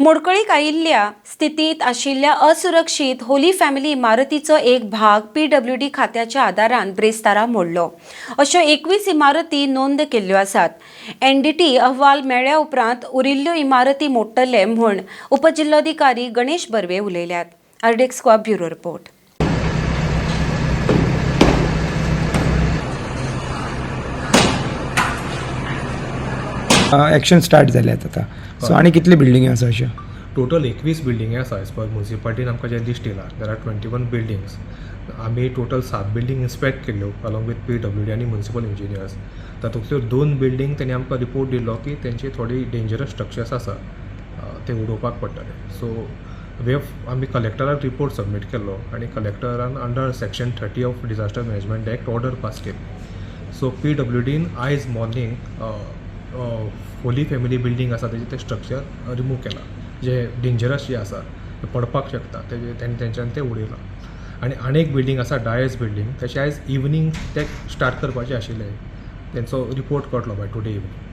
मोडकळीक आयिल्ल्या स्थितींत आशिल्ल्या असुरक्षीत होली फॅमिली इमारतीचो एक भाग पीडब्ल्यूडी खात्याच्या आदारान ब्रेस्तारा मोडलो. अश्यो 21 इमारती नोंद केल्ल्यो आसात. एनडीटी अहवाल मेळ्ळ्या उपरांत उरिल्ल्यो इमारती मोडटले म्हूण उपजिल्लोधिकारी गणेश बर्वे उलयल्यात. RDX bureau report. Action start जाल्यात आतां. सो आनी कितले बिल्डिंगी आसा अश्यो? टोटल 21 बिल्डिंगी आसा. एज पर मुन्सिपालिटीन आमकां जें लिस्ट येयला, there are 21 buildings. आमी टोटल 7 बिल्डींग इन्स्पेक्ट केल्ल्यो अलॉंग विथ पीडब्ल्यूडी आनी म्युनिसिपल इंजिनियर्स. तातूंतल्यो 2 बिल्डींग तेणी आमकां रिपोर्ट दिल्लो की तेंची थोडी डेंजरस स्ट्रक्चर्स आसा, ते उडोवपाक पडटले. सो वे आमी कलेक्टराक रिपोर्ट सबमीट केल्लो आनी कलेक्टरान under section 30 of disaster management act order pass केली. सो पीडब्ल्यूडीन आयज मॉर्निंग होली फॅमिली बिल्डींग आसा तेजें तें स्ट्रक्चर रिमूव केलां, जे डेंजरस जे आसा ते पडपाक शकता तेजे तेंच्यान तें उडयलां. आनी आनी एक बिल्डींग आसा, डायस बिल्डींग, तेचे आयज इवनींग ते स्टार्ट करपाचें आशिल्लें. तेंचो रिपोर्ट कळटलो बाय टुडे इवनींग.